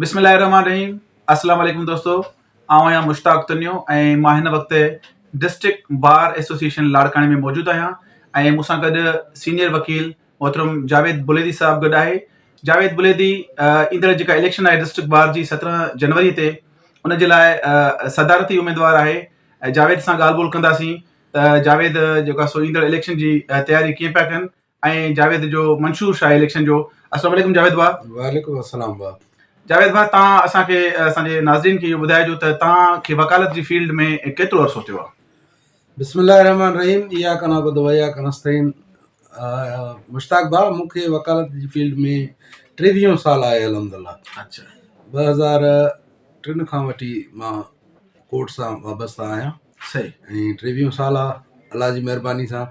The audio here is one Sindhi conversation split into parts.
بسم الله الرحمن الرحيم السلام عليڪم دوستو آئون آهيان مشتاق تنيو ۽ مان هن وقت ڊسٽرڪٽ بار ايسوسيئيشن لاڙڪاڻي ۾ موجود آهيان ۽ مون سان گڏ سينيئر وڪيل محترم جاويد بليدي صاحب گڏ آهي جاويد بليدي ايندڙ جيڪا اليڪشن آهي ڊسٽرڪٽ بار جي 17 جنوري تي ان جي لاء صدارتي اميدوار آهي ۽ جاويد سان ڳالهه ٻولهه ڪنداسين ته جاويد جيڪا سو ايندڙ اليڪشن جي تياري ڪيئن پيا ڪن ۽ جاويد جو منشور ڇا آهي اليڪشن جو. السلام عليڪم جاويد ڀاء. وعليڪم السلام ڀاء. جاويد ڀاء تان اسان کي اسان جي ناظرين کي اهو ٻڌائجو ته تان کي وڪالت جي فيلڊ ۾ ڪيترو عرصو ٿيو آهي. بسم الله الرحمن الرحيم اياڪ نعبد و اياڪ نستعين مشتاق ڀاء مون کي وڪالت جي فيلڊ ۾ ٽيويهون سال آهي الحمد لله. اچھا. 2003 کان وٺي مان ڪورٽ سان وابسته آهيان. صحيح. ۽ ٽيويهون سال آهي الله جي مهرباني سان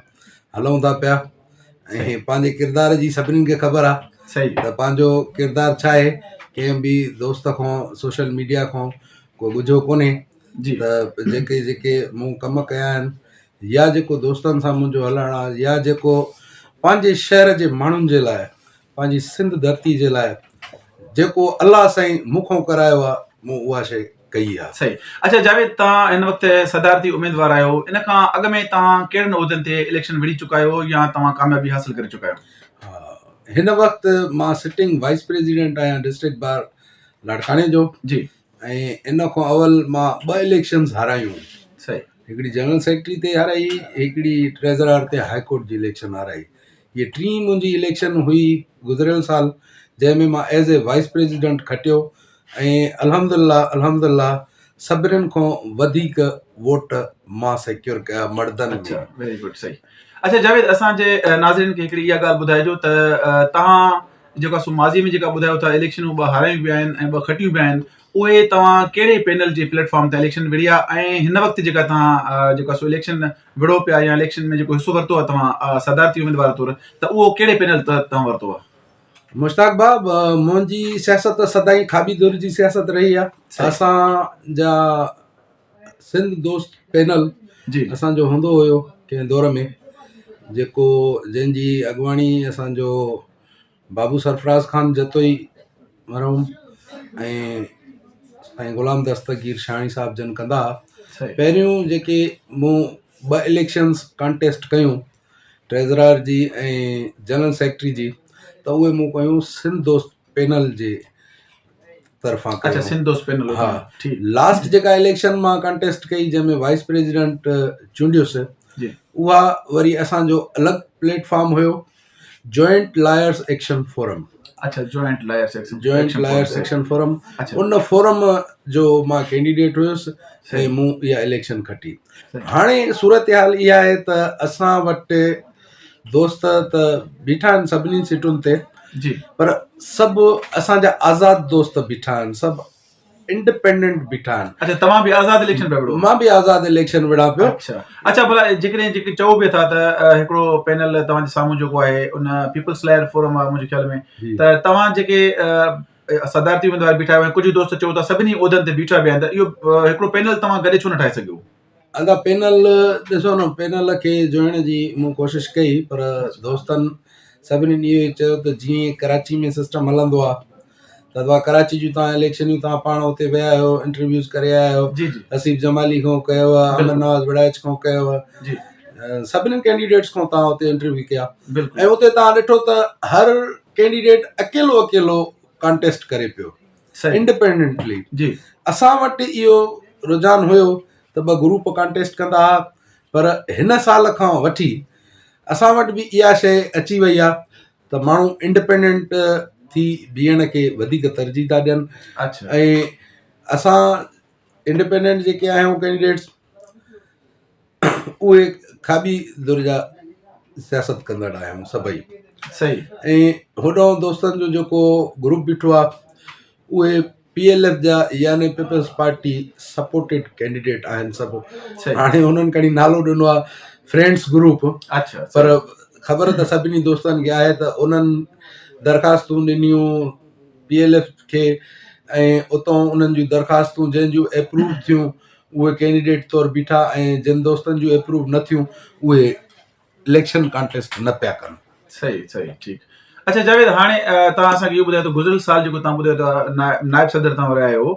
هلون ٿا پيا ۽ پنهنجي ڪردار جي سڀني کي خبر آهي صحيح ته پنهنجو ڪردار ڇا آهي ڪنهن به دوست کان سوشل ميڊيا کان ڪو ڳجهو ڪونهي جي ته جيڪي جيڪي مون ڪم ڪيا آهن يا جيڪو دوستن سان منهنجو هلڻ آهي يا جيڪو پنهنجي شهر جي ماڻهن جي لاء پنهنجي سنڌ ڌرتي جي لاء جيڪو الله سائين مون کان ڪرايو آهي مون اها شيء ڪئي آهي. صحيح اڇا جاويد توهان هن وقت صدارتي اميدوار آهيو ان کان اڳ ۾ توهان ڪهڙن عهدن تي اليڪشن وڙهي چڪا آهيو يا توهان ڪاميابي حاصل ڪري چڪا آهيو؟ ها هن وقت مان سٽنگ وائيس پريزيڊنٽ آهيان ڊسٽرڪٽ بار لاڙڪاڻي جو جي ۽ ان کان اول مان ٻه اليڪشنز هارايون صحيح هڪڙي جنرل سيڪريٽري تي هارائي هڪڙي ٽريزرار تي هائي ڪورٽ جي اليڪشن هارائي هيء ٽين منهنجي اليڪشن هئي گذريل سال جنهن ۾ مان ايز اي وائيس پريزيڊنٽ کٽيو ۽ الحمد لله الحمد لله سڀنين کان وڌيڪ ووٽ مان سيڪيور ڪيا مردن ۾. اڇا ويري گڊ صحيح اڇا جاويد اسان جي ناظرين کي هڪڙي اها ڳالهه ٻڌائجو ته توهان جيڪا سو ماضي ۾ جيڪا ٻڌايو ٿا اليڪشنون ٻه هارايون به آهن ۽ ٻه کٽيون به آهن اهي توهان ڪهڙي پينل جي پليٽ فارم تي اليڪشن وڙهيا ۽ هن وقت جيڪا توهان جيڪا سو اليڪشن وڙهو پيا يا اليڪشن ۾ جيڪو حصو ورتو آهي توهان صدارتي اميدوار طور ته اهو ڪهڙي پينل تحت توهان ورتو آهي؟ مشتاق ڀاء منهنجي سياست سدائين کاٻي ڌر جي سياست رهي آهي اسان جا سنڌ دوست پينل جي اسان جو هوندو هيو ڪنهن دور ۾ جيڪو جنهن جي اڳواڻي اسان جو بابو سرفراز خان جتوئي مرحوم ۽ سائين غلام دستگير شاهاڻي صاحب جن ڪندا ها پهريون جيڪي مون ٻه اليڪشنس ڪانٽيسٽ ڪيون ٽريزرار جي ۽ جنرل سيڪريٽري جي ته اهي مون ڪيون سنڌ دوست پينل جي طرفان اچھا سنڌ دوست پينل ها لاسٽ جيڪا اليڪشن مان ڪانٽيسٽ ڪئي جنهن ۾ وائيس پريزيڊنٽ چونڊيس جي اها وري اسان جو الڳ پليٽ فارم هيو جوائنٽ لائرس ايڪشن فورم اچھا joint lawyers action joint lawyers action forum اچھا ان فورم جو مان ڪينڊيڊيٽ هيس ۽ مون اها اليڪشن کٽي هاڻي صورتحال اها آهي ته اسان وٽ دوست ته بيٺا آهن سڀني سيٽن تي جي پر سڀ اسان جا آزاد دوست بيٺا آهن سڀ انڊيپينڊنٽ بيٺا آهن. اڇا توهان به آزاد اليڪشن پيا وڙهو. مان به آزاد اليڪشن وڙهان پيو. اڇا اڇا ڀلا جيڪڏهن جيڪي چئو به ٿا ته هڪڙو پينل توهان جي سامهون جيڪو آهي ان پيپلز لائر فورم آهي منهنجي خيال ۾ ته توهان جيڪي صدارتي اميدوار بيٺا آهيو ۽ ڪجهه دوست چئو ٿا سڀني عهدن تي بيٺا به آهن ته اهو هڪڙو پينل توهان گڏي ڇو نه ٺاهي سگهيو؟ ادا پينل ڏسو نه پينل کي جوڙڻ جي مون ڪوشش ڪئي پر دوستن سڀني اهو ئي چيو ته جيئن ڪراچي ۾ سسٽم هلندو آهي ته بابا ڪراچي جون تان اليڪشنيون تان پاڻ اتي ويا آهيو انٽرويوز ڪري آيا آهيو جي جي حسيب جمالي کان ڪيو آهي احمد نواز وڙائچ کان ڪيو آهي جي سڀني ڪينڊيڊيٽس کان تان اتي انٽرويو ڪيا بلڪل ۽ اتي تان ڏٺو ته هر ڪينڊيڊيٽ اڪيلو اڪيلو ڪانٽيسٽ ڪري پيو صحيح انڊيپينڊنٽلي جي اسان وٽ اهو رجحان هيو ته ٻه گروپ ڪانٽيسٽ ڪندا هئا پر هن سال کان وٺي اسان وٽ به اها شيء اچي وئي آهي ته ماڻهو انڊيپينڊنٽ ٿي بيهڻ کي وڌيڪ ترجيح ٿا ڏين اڇا ۽ اسان انڊيپينڊنٽ جيڪي آهيون ڪينڊيڊيٽس اهي کاٻي ڌر جا سياست ڪندڙ آهيون سڀئي صحيح ۽ هوڏانهن دوستن جو جيڪو گروپ بيٺو آهي اهي پي ايل ايف جا يعني پيپلز پارٽي سپورٽيڊ ڪينڊيڊيٽ آهن سڀ هاڻي هنن کڻي نالو ڏنو آهي فرينڊس گروپ اچھا پر خبر ته سڀني دوستن کي آهي ته انهن درخواستون ڏنيون پي ايل ايف کي ۽ اتان انهن جون درخواستون جنهن جون اپروو ٿيون اهي ڪينڊيڊيٽ طور بيٺا ۽ جن دوستن جون اپروو نه ٿيون اهي اليڪشن ڪانٽيسٽ نه پيا ڪن. صحيح صحيح ٺيڪ. اڇا جاويد هاڻي توهان اسان کي اهو ٻڌايو ته گذريل سال جيڪو توهان ٻڌايو ته نائب صدر توهان رهيا آهيو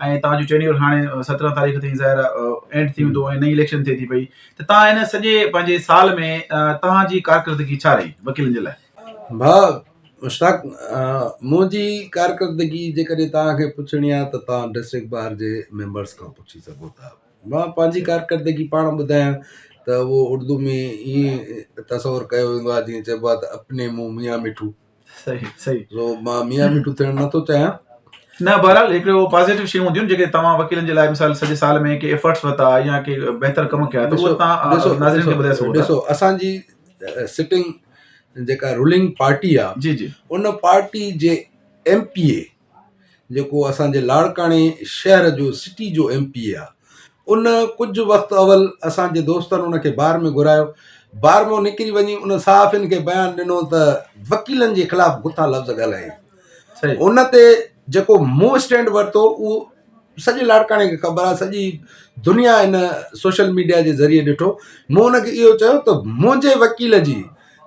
۽ توهان جو ٽينيور هاڻي 17 تاريخ تائين ظاهر اينڊ ٿي ويندو ۽ نئين اليڪشن ٿئي ٿي پئي ته توهان ان سڄي پنهنجي سال ۾ توهان جي ڪارڪردگي ڇا رهي وڪيلن جي لاء؟ ڀاء مشتاق منهنجي ڪارڪردگي جيڪڏهن توهان کي پڇڻي آهي ته توهان ڊسٽرڪٽ بار جي ميمبرس کان پڇي سگهو ٿا. مان پنهنجي ڪارڪردگي پاڻ ٻڌايان ته اهو اردو ۾ ائين تصور ڪيو ويندو آهي جيئن چئبو آهي ته اپني منهن ميان مٺو. صحيح صحيح. سو مان ميان مٺو ٿيڻ نٿو چاهيان. نه بهرحال هڪڙو پازيٽو شيون هونديون جيڪي توهان وڪيلن جي لاء مثال سڄي سال ۾ ڪي ايفرٽس ورتا يا ڪي بهتر ڪم ڪيا ته اهو توهان ناظرين کي ٻڌائي سگهو ٿا. ڏسو اسان جي سٽنگ جيڪا رولنگ پارٽي آهي جي جي ان پارٽي جي ايم پي اي جيڪو اسان جي لاڙڪاڻي شهر جو سٽي جو ايم پي اي آ ان ڪجهه وقت اول اسان جي دوستن ان کي بار ۾ گهرايو بار مان نڪري وڃي ان صحافين کي بيان ڏنو ته وڪيلن جي خلاف گٿا لفظ ڳالهائي ان تي جيڪو مون اسٽينڊ ورتو اهو سڄي لاڙڪاڻي کي خبر آ سڄي دنيا ان سوشل ميڊيا جي ذريعي ڏٺو مون ان کي اهو چيو ته منهنجي وڪيل جي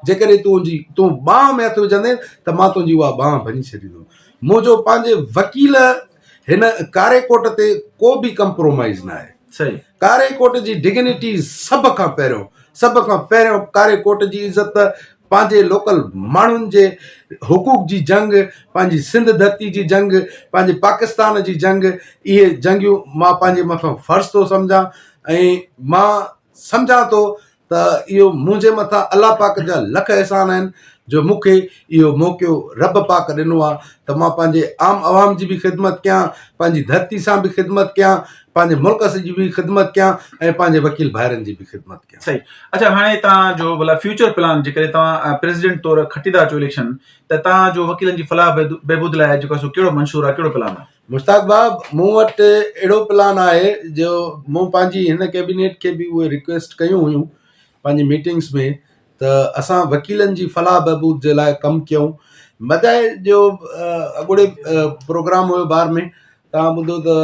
جيڪڏهن تون تون ٻانهن ۾ هٿ وجهندين ته مان تنهنجي اها ٻانهن ڀڃي ڇڏيندم منهنجو پنهنجي وڪيل هن ڪاري ڪوٽ تي ڪو به ڪمپرومائيز نه آهي. صحيح. ڪاري ڪوٽ جي ڊگنيٽي سڀ کان پهريون سڀ کان پهريون ڪاري ڪوٽ جي عزت پنهنجي لوڪل ماڻهن جي حقوق جي جنگ پنهنجي سنڌ ڌرتي جي جنگ پنهنجي پاڪستان جي جنگ اهي جنگيون مان پنهنجي مٿان فرض ٿو سمجهان ۽ مان سمجهان ٿو ته اهو منهنجي مٿان الله پاڪ جا لک احسان آهن جو مون کي اهو موقعو رب پاڪ ڏنو آهي ته مان پنهنجي عام عوام جي به خدمت ڪيان پنهنجي ڌرتي سان به خدمت ڪيان پنهنجي ملڪ جي به خدمت ڪيان ۽ پنهنجي وڪيل ڀائرن جي به خدمت ڪيان. صحيح اڇا هاڻي توهان جو ڀلا فيوچر پلان جيڪڏهن توهان پريزيڊنٽ طور کٽي ٿا اچو اليڪشن ته توهان جو وڪيلن جي فلاح بهبود لاء جيڪو آهي سو ڪهڙو منشور آهي ڪهڙو پلان آهي؟ مشتاق باب مون وٽ اهڙو پلان آهي جو مون پنهنجي هن ڪيبينيٽ کي به اهي رڪويسٽ ڪيون هيون پنهنجي ميٽنگس ۾ ته اسان وڪيلن جي فلاح بهبود جي لاء ڪم ڪيون بجاء جو اڳوڻي پروگرام هيو بار ۾ توهان ٻڌو ته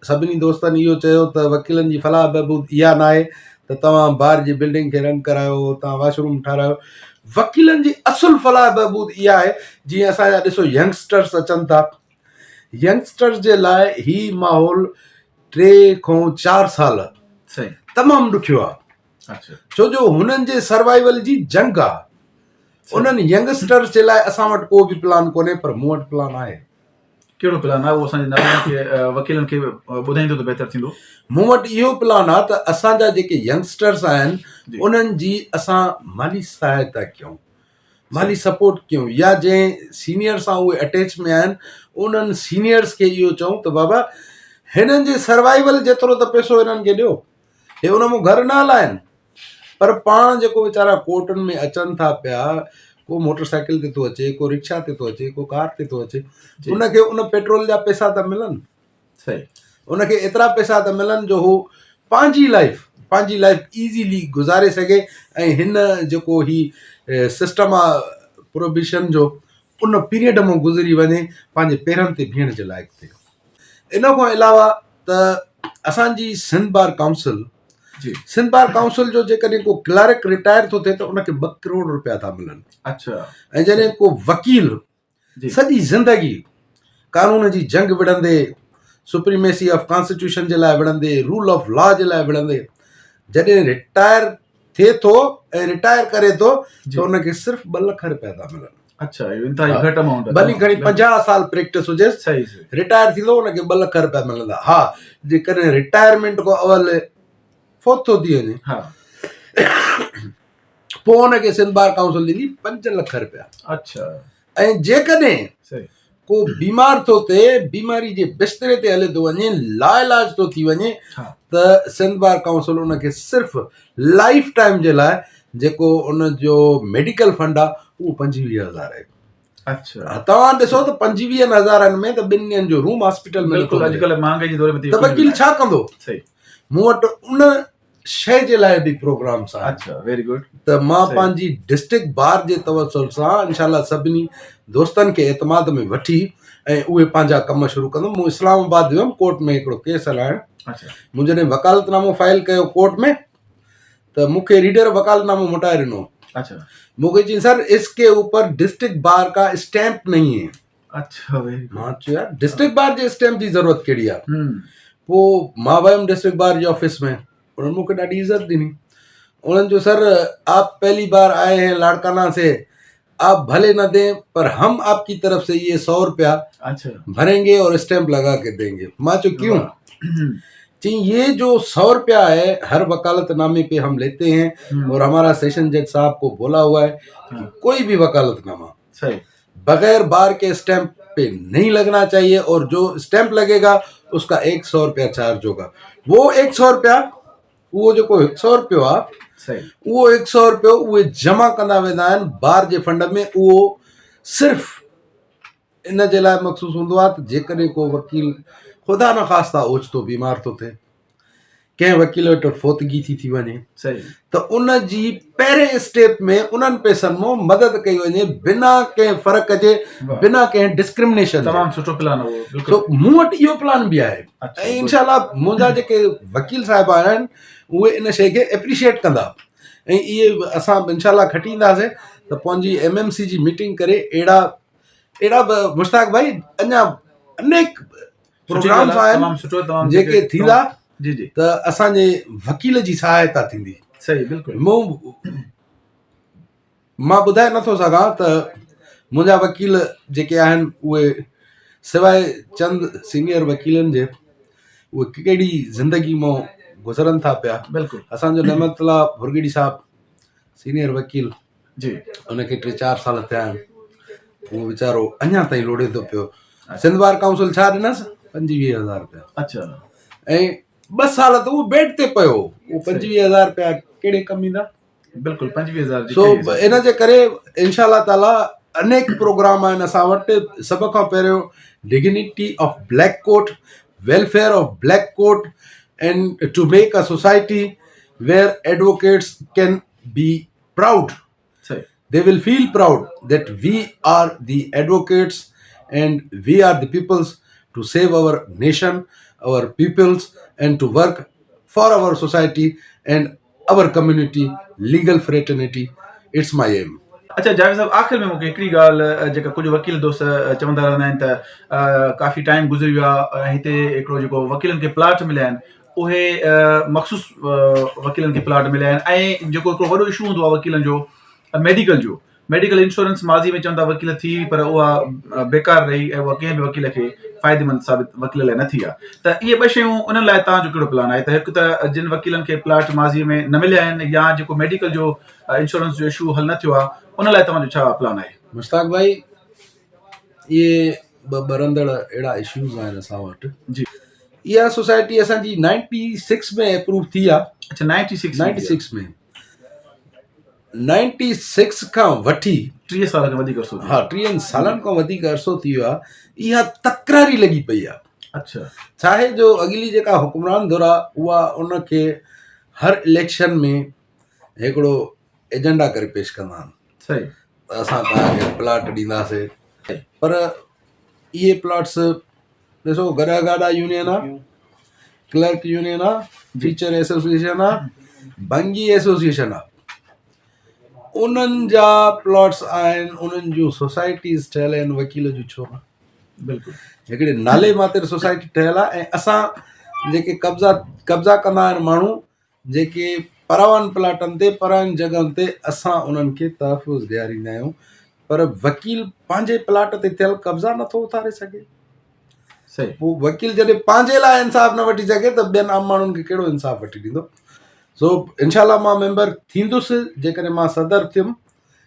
سڀني دوستن اهو چيو ته وڪيلن جي فلاح بهبود اها ناهي ته توهان بار جي بلڊنگ کي رنگ ڪرايو توهان واش روم ٺارايو وڪيلن جي اصل فلاح بهبود اها آهي جيئن اسان جا ڏسو ينگسٽرس اچن ٿا ينگسٽرز جي لاء هي ماحول ٽي کان چار سال تمام ڏکيو آهي ڇو جو هنن جي سروائيول جي جنگ آهي انهن ينگسٽرز جي لاء اسان وٽ ڪو به پلان ڪونهي پر مون وٽ پلان آهي. ڪهڙو پلان آهي اهو اسان جي ناظرين کي وڪيلن کي ٻڌائيندو ته بهتر ٿيندو. مون وٽ اهو پلان آهي ته اسان جا جيڪي ينگسٽرز آهن انهن جي اسان مالي سهائتا ڪيون. مالي سپورٽ ڪيون يا جنهن سينيئر سان اهي اٽيچ ۾ آهن انهن سينيئرس کي اهو چئون ته بابا هنن جي سروائيول جيترو ته پئسو هنن کي ڏيو هي ان مون گهر نه هلائن پر پاڻ جيڪو ويچارا ڪورٽن ۾ اچن ٿا پيا ڪو موٽر سائيڪل تي ٿو اچي ڪو رڪشا تي ٿو اچي ڪو ڪار تي ٿو اچي ان کي ان پيٽرول جا پئسا ته ملن صحيح ان کي ايترا پئسا ته ملن جو هو پنهنجي لائف پنهنجي لائف ايزيلي گذاري سگهي ۽ هن جيڪو هي سسٽم آ پروبيشن جو ان پيريڊ مان گذري وڃي پنهنجي پيرن تي بيهڻ جي لائق ٿئي ان کان علاوه ته اسان جي سنڌ بار ڪائونسل جي سنڌ بار ڪائونسل جو جيڪڏهن ڪو ڪلارڪ رٽائر ٿو ٿئي ته ان کي 2 ڪروڙ روپيا ٿا ملن اڇا ۽ جڏهن ڪو وڪيل سڄي زندگي قانون جي جنگ وڙهندي، سپريميسي آف ڪانسٽيٽيوشن جي لاء وڙهندي، رول آف لا جي لاء وڙهندي جڏهن رٽائر ٿئي ٿو ۽ رٽائر ڪري ٿو ته ان کي صرف ٻه لک روپيا ٿا ملن. اڇا اهو انتهائي گهٽ امائونٽ آهي. ڀلي کڻي 50 سال پريڪٽس هجيس صحيح صحيح رٽائر ٿيندو ان کي ٻه لک روپيا ملندا. ها جيڪڏهن رٽائرمينٽ کان اول فوت ٿو ٿي وڃي ها پوء ان کي سنڌ بار ڪائونسل ڏيندي 5 لک روپيا. اڇا ۽ جيڪڏهن ڪو بيمار ٿو ٿئي بيماري جي بستري تي هلي ٿو وڃي لاعلاج ٿو ٿي وڃي ته سنڌ بار ڪائونسل ان کي صرف لائف ٽائيم جي لاء جيڪو ان جو ميڊيڪل فنڊ آهي اهو 25 هزار آهي. اڇا توهان ڏسو ته 25 هزارن ۾ ته ٻن ڏينهن جو روم هاسپيٽل ۾ بلڪل اڄڪلهه مهانگائي جي دور ۾ ته وڪيل ڇا ڪندو؟ صحيح مون وٽ ان شيء جي لاء به پروگرامس آهن. اڇا ويري گڊ. ته مان پنهنجي ڊسٽرڪٽ بار جي توسل سان انشاء الله سڀني دوستن کي اعتماد ۾ وٺي ۽ اهي پنهنجا ڪم شروع ڪندم. مون اسلام آباد ويم ڪورٽ ۾ هڪڙو ڪيس هلائڻ. مون جڏهن وڪالت نامو فائل ڪيو ڪورٽ ۾ ته مون کي ريڊر وڪالت نامو موٽائي ڏنو. اڇا مون کي چيائين سر اس ڪي اوپر ڊسٽرڪٽ بار ڪا اسٽيمپ نهين هي اڇا ويري مان چيو يار ڊسٽرڪٽ بار جي اسٽيمپ جي ضرورت ڪهڙي آ پوء مان ويم ڊسٽرڪٽ بار جي آفيس ۾ انهن مون کي ڏاڍي عزت ڏني انهن چيو سر آپ پهلي بار آئي هين لاڙڪانا سي آپ ڀلي نه دين پر هم آپ ڪي طرف سي يي سو روپيا اڇا ڀرين گي اور اسٽيمپ لگا ڪي دين گي مان چيو ڪيون چيائين يي جو سو روپيا هي هر وڪالت نامي پي هم ليتي هين اور همارا سيشن جج صاحب ڪو بولا هوا هي ڪي ڪوئي ڀي وڪالت ناما صحيح بغير بار ڪي اسٽيمپ پي نهين لگنا چاهيي اور جو اسٽيمپ لگي گا اس ڪا ايڪ سو روپيا چارج هوگا وو ايڪ سو روپيا اهو جيڪو هڪ سو روپيو آ اهو هڪ سو روپيو اهي جمع ڪندا ويندا آهن بار جي فنڊ ۾ اهو صرف ان جي لاء مخصوص هوندو آهي ته جيڪڏهن ڪو وڪيل خدا نخواسته اوچتو بيمار ٿو ٿئي ڪنهن وڪيل وٽ فوتگي ٿي ٿي وڃي ته ان جي پهرين اسٽيپ ۾ انهن پئسن مان مدد ڪئي وڃي بنا ڪنهن فرق جي بنا ڪنهن ڊسڪرمنيشن تمام سٺو پلان هو بلڪل سو مون وٽ اهو پلان به آهي ۽ انشاء الله منهنجا جيڪي وڪيل صاحب آهن اهي ان شيء کي اپريشيئيٽ ڪندا ۽ اهي اسان انشاء الله کٽينداسين ته پنهنجي ايم ايم سي جي ميٽنگ ڪري اهڙا اهڙا به مشتاق ڀائي اڃا انيڪ پروگرامس آهن جيڪي ٿيندا جي جي ته اسان جي وڪيل جي سهائتا ٿيندي صحيح بلڪل مون مان ٻڌائي نٿو سگهان ته منهنجا وڪيل جيڪي آهن اهي سواء چند سينيئر وڪيلن جي اهي ڪهڙي زندگي مان گذرن ٿا پيا بلڪل اسانجو نعمت الله ڀرڳڙي صاحب سينيئر وڪيل جي ان کي ٽي چار سال ٿيا آهن اهو ويچارو اڃا تائين لوڙي ٿو پيو سنڌ بار ڪائونسل ڇا ڏنس پنجويهه هزار روپيا اچھا ۽ ٻه سال ته اهو بيڊ تي پيو اهو پنجويهه هزار روپيا ڪهڙي ڪم ايندا بلڪل پنجويهه هزار سو ان جي ڪري انشاء الله تعالي انيڪ پروگرام آهن اسان وٽ سڀ کان پهريون dignity of black coat welfare of black coat and to make a society where advocates can be proud they will feel proud that we are the advocates and we are the peoples to save our nation our peoples and to work for our society and our community legal fraternity it's my aim. اچا جاويد صاحب آخر ۾ مونکي هڪڙي ڳالهه جيڪا ڪجهه وڪيل دوست چوندا رهندا آهن ته ڪافي ٽائيم گذري ويو آهي هتي هڪڙو جيڪو وڪيلن کي پلاٽ مليا آهن اهي مخصوص وڪيلن کي پلاٽ مليا آهن ۽ جيڪو هڪڙو وڏو اشو هوندو آهي وڪيلن جو ميڊيڪل جو ميڊيڪل انشورنس ماضي ۾ چون ٿا وڪيل ٿي پر اها بيڪار رهي ۽ اها ڪنهن به وڪيل کي فائديمند ثابت وڪيل لاء نه ٿي آهي ته اهي ٻه شيون انهن لاء توهان جو ڪهڙو پلان آهي ته هڪ ته جن وڪيلن کي پلاٽ ماضي ۾ نه مليا آهن يا جيڪو ميڊيڪل جو انشورنس جو اشو حل نه ٿيو آهي ان لاء توهان جو ڇا پلان آهي؟ مشتاق ڀائي اهي ٻه ٻرندڙ اهڙا اشوز آهن اسان وٽ جي اها سوسائٽي اسان جي نائنٽي سڪس ۾ اپروو ٿي آ اچھا 96 96 ۾ نائنٽي سڪس کان وٺي 30 سال کان وڌيڪ عرصو ها 30 سالن کان وڌيڪ عرصو ٿي ويو آ اها تڪراري لڳي پئي آ اچھا ڇا آهي جو اڳلي جيڪا حڪمران ڌر آ اها ان کي هر اليڪشن ۾ هڪڙو ايجنڊا ڪري پيش ڪندا آهن صحيح ته اسان توهان کي پلاٽ ڏينداسي پر اهي پلاٽس ڏسو گڏا گاڏا يونين آ ڪلرڪ يونين آ ٽيچر ايسوسيئيشن آ ڀنگي ايسوسيئيشن آ انهن جا پلاٽس آهن انهن جون سوسائٽيز ٺهيل آهن وڪيل جون ڇو نه بلڪل هڪڙي نالي ماتر سوسائٽي ٺهيل آ ۽ اسان جيڪي قبضا قبضا ڪندا آهن ماڻهو جيڪي پراون پلاٽن تي پراين جڳهن تي اسان انهن کي تحفظ ڏياريندا آهيون پر وڪيل پنهنجي پلاٽ تي ٿيل قبضا نٿو اٿاري سگهي صحيح پوء وڪيل جڏهن پنهنجي لاء انصاف نه وٺي سگهي ته ٻين عام ماڻهن کي ڪهڙو انصاف وٺي ڏيندو سو انشاء الله مان ميمبر ٿيندس جيڪڏهن مان صدر ٿيم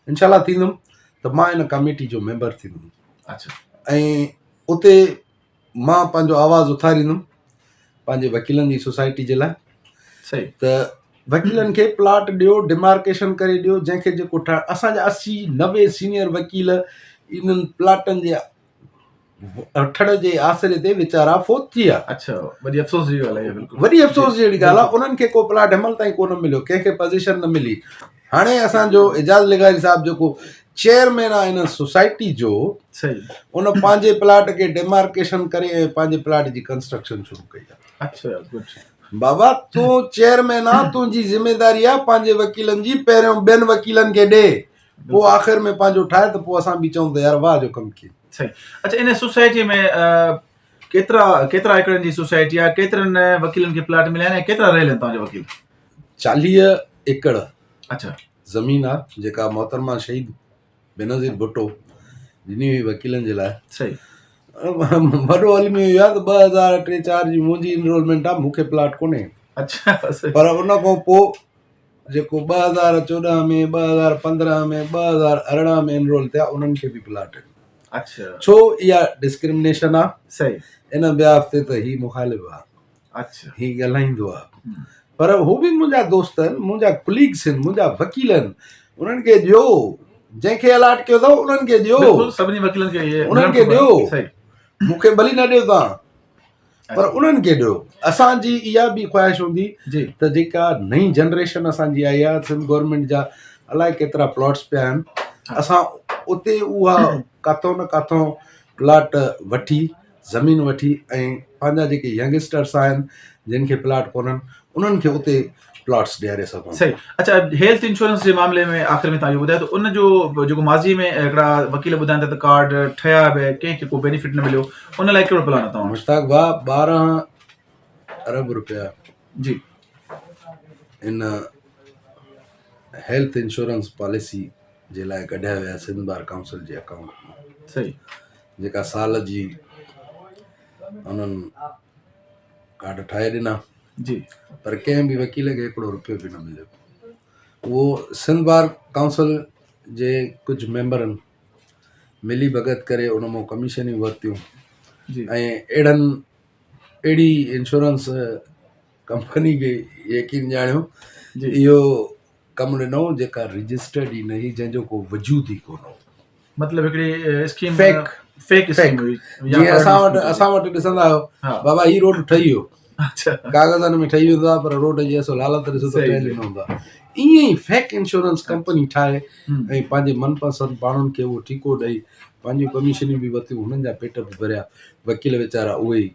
انشاء الله ٿيندم ته مان ان ڪميٽي جو ميمبر ٿيندم اچھا ۽ اتي مان پنهنجو آواز اٿاريندم پنهنجي وڪيلن جي سوسائٽي جي لاء صحيح ته وڪيلن کي پلاٽ ڏيو ڊمارڪيشن ڪري ڏيو جنهن کي جيڪو ٺاهڻ اسان جا اسي نوي سينئر وڪيل انهن پلاٽن جي وٺڻ جي آسري تي ويچارا فوت ٿي ويا اچھا وڏي افسوس جي ڳالهه آهي بلڪل وڏي افسوس جهڙي ڳالهه آهي انهن کي ڪو پلاٽ هن مهل تائين ڪونه مليو ڪنهن کي پوزيشن نه ملي هاڻي اسان جو اعجاز لغاري صاحب جيڪو چيئرمين آهي ان سوسائٽي جو صحيح ان پنهنجي پلاٽ کي ڊيمارڪيشن ڪري ۽ پنهنجي پلاٽ جي ڪنسٽرڪشن شروع ڪئي آهي اچھا گڊ بابا تون چيئرمين آ تنهنجي ذميداري آ پنهنجي وڪيلن جي پهريون ٻين وڪيلن کي ڏي پوء آخر ۾ پنهنجو ٺاهي ته پوء اسان به چئون ته يار واهه جو ڪم ڪيئي. صحيح اچا ان سوسائٽي ۾ ڪيترا ڪيترا ايڪڙن جي سوسائٽي آ ڪيترن وڪيلن کي پلاٽ مليا آهن ۽ ڪيترا رهيل آهن توهان جا وڪيل؟ 40 ايڪڙ اچا زمين آ جيڪا محترمه شهيد بينظير ڀٽو ڏني هئي وڪيلن جي لاء. صحيح. وڏو الميو اهو آهي ته ٻه هزار ٽي چار جي منهنجي انرولمينٽ آهي مون کي پلاٽ ڪونهي. اڇا صحيح. پر ان کان پوء جيڪو 2014 ۾ 2015 ۾ 2018 ۾ انرول ٿيا انهن کي به پلاٽ ڏنو. اڇا. ڇو اها ڊسڪرمنيشن آهي. صحيح. ان بيهاف تي ته هي مخالف آهي. اڇا. هي ڳالهائيندو آ پر هو به منهنجا دوست آهن منهنجا ڪليگس آهن منهنجا وڪيل آهن انهن کي ڏيو جنهن کي الاٽ ڪيو اٿو انهن کي ڏيو بلڪل سڀني وڪيلن کي انهن کي ڏيو مون کي ڀلي نه ڏيو توهان پر انهن کي ڏيو اسان جي اها به خواهش هوندي جي ته جيڪا نئين جنريشن اسان جي آئي آهي سنڌ گورنمينٽ جا الائي ڪيترا پلاٽس پيا آهن اسان اتي اها ڪاٿو نه ڪاٿو پلاٽ وٺي زمين وٺي ۽ پنهنجا جيڪي ينگسٽرس آهن جن کي پلاٽ ڪونهن انهن کي اتي پلاٽس ڏياري سگهون. صحيح اڇا هيلٿ انشورنس جي معاملي ۾ آخر ۾ توهان اهو ٻڌايو ته ان جو جيڪو ماضي ۾ هڪڙا وڪيل ٻڌائين ٿا ته ڪارڊ ٺهيا به ڪنهن کي ڪو بينيفٽ نه مليو ان لاء ڪهڙو پلان آهي توهان وٽ؟ مشتاق ڀاء 12 ارب روپيا جي ان هيلٿ انشورنس پاليسي جي لاء ڪڍيا ويا سنڌ بار ڪائونسل جي اڪائونٽ مان صحيح جيڪا سال جي انهن ڪارڊ ٺاهي ڏنا جي پر ڪنهن به وڪيل کي هڪڙو روپيو به نه مليو اهو سنڌ بار ڪائونسل جي ڪجهه ميمبرن ملي ڀڳت ڪري ان مان ڪميشنيون ورتيون جي ۽ اهڙن اهڙي انشورنس ڪمپني کي يقين ڄاڻيو جي اهو ڪم ڏنو جيڪا رجسٽرڊ ئي نه هئي جنهن جو ڪو وجود ئي ڪونه هو. مطلب هڪڙي اسڪيم فيڪ فيڪ اسڪيم هئي جيئن اسان وٽ ڏسندا آهيو بابا هي روڊ ٺهي ويو اڇا ڪاغذن ۾ ٺهي ويندو آهي پر روڊ جي اصل حالت ڏسو ته ٺهيل ئي نه هوندو آهي ائين ئي فيڪ انشورنس ڪمپني ٺاهي ۽ پنهنجي من پسند ماڻهن کي اهو ٺيڪو ڏئي پنهنجون ڪميشنيون به ورتيون هنن جا پيٽ به ڀريا وڪيل ويچارا اهي ئي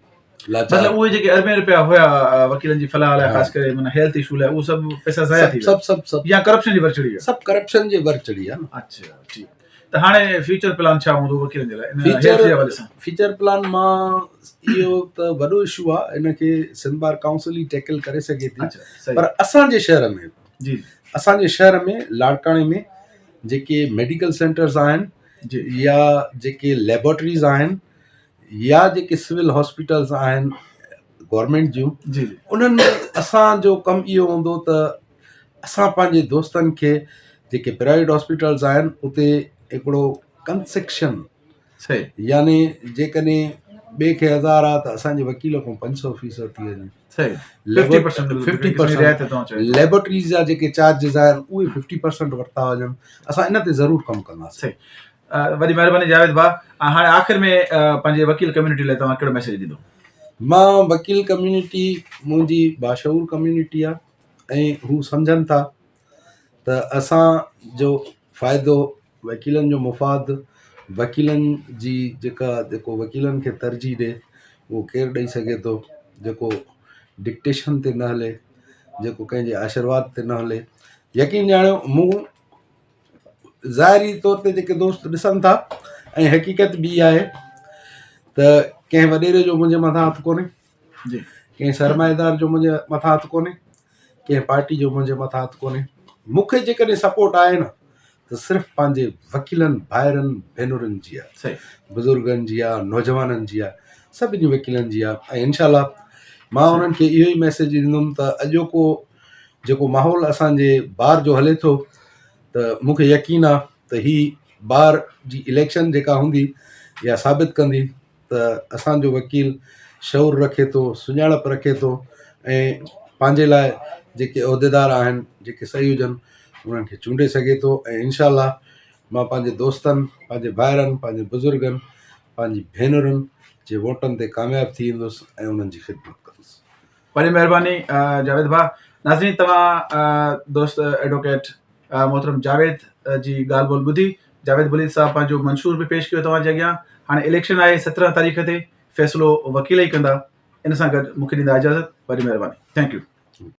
لاچار مطلب اهي جيڪي اربين روپيا هيا وڪيلن جي فلاح لاء خاص ڪري معنيٰ هيلٿ اشو لاء اهو سڀ پئسا ضايع ٿي ويا سڀ سڀ سڀ يا ڪرپشن جي ور چڙهي ويا سڀ ڪرپشن جي ور چڙهي ويا نه. اڇا ٺيڪ ته هاڻي فيوچر پلان ڇا هوندو وڪيلن جي لاء ان فيوچر هيلٿ جي حوالي سان؟ فيوچر پلان مان اهو ته وڏو اشو آ ان کي سنڌ بار ڪائونسل ئي ٽيڪل ڪري سگهي ٿي اڇا صحيح پر اسان جي شهر ۾ جي اسان جي شهر ۾ لاڙڪاڻي ۾ جيڪي ميڊيڪل سينٽرز آهن جي يا جيڪي ليبارٽريز آهن يا جيڪي سول هاسپيٽلز آهن گورنمينٽ جون جي انهن ۾ اسان جو ڪم اهو هوندو ته اسان پنهنجي دوستن کي جيڪي پرائيويٽ هاسپيٽلز آهن اتي هڪڙو ڪنسيڪشن صحيح يعني جيڪڏهن ٻئي کي هزار آ ته اسان جي وڪيل کان 500 فيس ورتي وڃي صحيح 50% ليبارٽريز جا جيڪي چارجز آهن اهي 50% ورتا وڃن اسان ان تي ضرور ڪم ڪنداسين صحيح وڏي مهرباني جاويد ڀاء هاڻي آخر ۾ پنهنجي وڪيل ڪميونٽي لاء توهان ڪهڙو ميسيج ڏيندو؟ مان وڪيل ڪميونٽي منهنجي باشعور ڪميونٽي آ ۽ هو سمجهن ٿا ته اسان جو فائدو وڪيلن جو مفاد وڪيلن جي جيڪا جيڪو وڪيلن کي ترجيح ڏي اهو ڪير ڏئي سگهي ٿو جيڪو ڊڪٽيشن تي نه هلي جيڪو ڪنهن جي آشيرواد تي نه هلي يقين ڄاڻو مون ظاهري طور تي جيڪي دوست ڏسن ٿا ۽ حقيقت به اها آهي ته ڪنهن وڏيري جو منهنجي مٿان هٿ ڪونهي جي ڪنهن سرمائيدار جو منهنجي مٿان هٿ ڪونهي ڪنهن پارٽي جو منهنجي مٿان هٿ ڪونهي مون کي جيڪڏهن سپورٽ آهي نه ته صرف پنهنجي وڪيلن ڀائرن ڀينرن جي آهي صحيح بزرگن جي آهي نوجوانن جي آهي سڀني وڪيلن جي آهي ۽ انشاء الله مان انهن کي اهو ئي ميسيج ڏيندم ته اڄوڪو جيڪو ماحول اسان جي بار جو هلي ٿو ته مون کي يقين آ ته هي بار جي اليڪشن جيڪا هوندي اها ثابت ڪندي ته اسان جو وڪيل شعور رکي ٿو سڃاڻپ رکي ٿو ۽ پنهنجي لاء جيڪي عهديدار آهن جيڪي صحيح هجن انهن کي چونڊي سگهي ٿو ۽ انشاء الله مان پنهنجي دوستن پنهنجي ڀائرن پنهنجي بزرگن پنهنجي ڀينرن جي ووٽن تي ڪامياب ٿي ايندس ۽ انهن جي خدمت ڪندس. وڏي مهرباني جاويد ڀاء. ناظرين توهان دوست ايڊووڪيٽ محترم جاويد جي ڳالهه ٻولهه ٻڌي جاويد بليد صاحب پنهنجو منشور به پيش ڪيو توهان جي اڳيان هاڻي اليڪشن آهي 17 تاريخ تي فيصلو وڪيل ئي ڪندا. ان سان گڏ مون کي ڏيندا اجازت وڏي مهرباني thank you.